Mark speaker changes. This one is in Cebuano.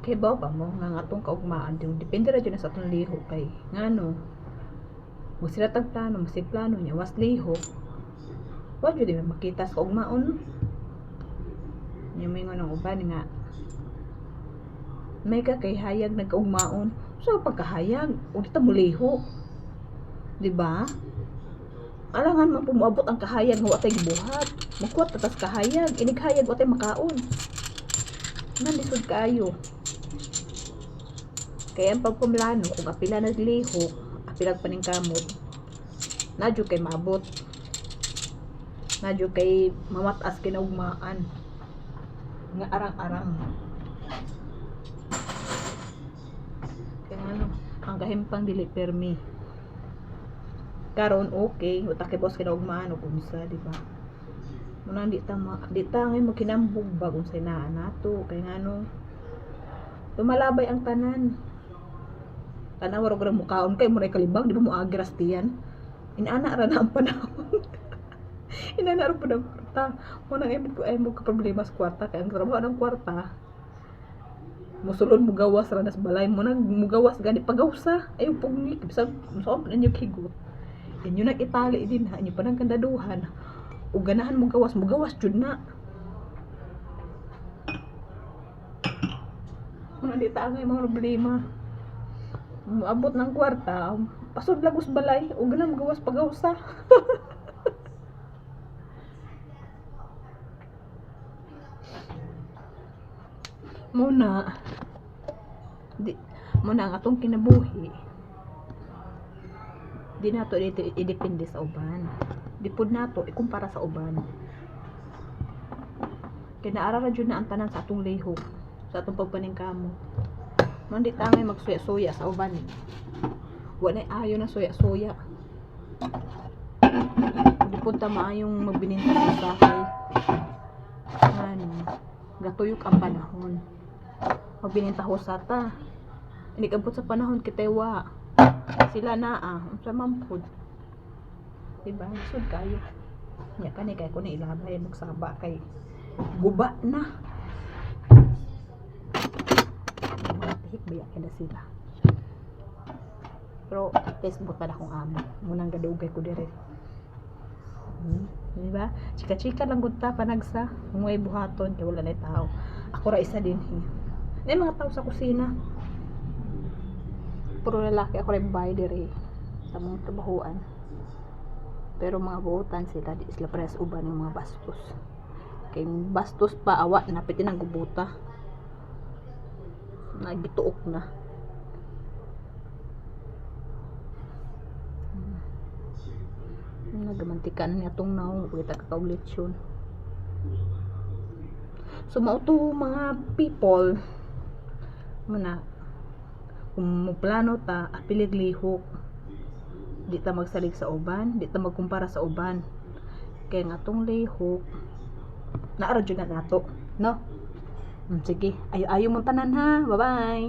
Speaker 1: Kay ba ba mo nga ang atong kaugmaan depende ra jud na sa atong lihok, kay ngano mo sila tag plano, masig plano niya was lihok, wa jud may makita sa kaugmaon niya. May ng uban nga may ka kay hayag nagkaugmaon. So pagkahayag ug di ta mo lihok, di ba? Alangan man po moabot ang kahayag nga wa tay gibuhat. Mukuat ta tas kahayag, inig hayag wa tay makaon. Nalisod kaayo. Kaya ang pagpamlano, kung apila naglihok, apilag paningkamot, na jud kay maabot. Na jud kay mamatas kinaugmaan. Nga arang-arang. Kaya ano, ang kahimpang dili permi. Karon okay, wa ta kay boss kinaugmaan og unsa, di ba? Muna di ta ngayon magkinambog ba kung sa naa nato, kay ngano lumalabay ang tanan. Tanawa ra gud mukaon kay mo na kalibang, di ba mo agras tiyan? Inana ra na ang panahon. Inana ra pud ang kwarta. Mo nang ibig ko ay mo ka problema sa kwarta, kay ang trabaho ng kwarta musulod, mo gawas ra nas balay mo nang mugawas gani pagawsa ayo pugni bisag musuon ninyo higot inyo nang itali din ha inyo pa nang kandaduhan ug ganahan mo gawas, mo gawas jud na. Muna di ta angay mga problema. Moabot ng kwarta, pasod lagos balay ug ganahan mo gawas pagawsa. Muna di muna ang atong kinabuhi, di nato dito idepende sa uban, di pud nato ikumpara sa uban, kay naara ra jud na ang tanan sa atong lihok, sa atong pagpaningkamot man. Di ta ngay magsuya-suya sa uban. Wa na ayo na suya-suya. Di pud ta maayong magbininta sa usahay, ngano gatuyok ang panahon. Magbininta sa ta, inig abot sa panahon kitay wa sila naa, unsa man pud, diba? Lisod kayo nya. Kani kay ko ni ilabay magsaba kay guba na. Mga tihik baya kay na sila, pero Facebook pa na akong amo munang gadugay ko dire. Di ba? Chika-chika lang gud ta panagsa. Kung may buhaton kay wala na tao. Ako ra isa din eh. May mga tao sa kusina. Puro lalaki, ako ra babae dire sa mga trabahuan. Pero mga buotan sila, di sila parehas uban ng mga bastos. Kay bastos pa awa napit ang gubuta. Nagituok na. Nagamantika na niya itong naong kita kakaog lechon. So mao to, mga people, muna kung mo plano ta, apilig lihok, di ta magsalig sa uban, di ta magkumpara sa uban, kay nga atong lihok naara jud na nato, no? Sige, ayo ayo mong tanan ha. Bye bye.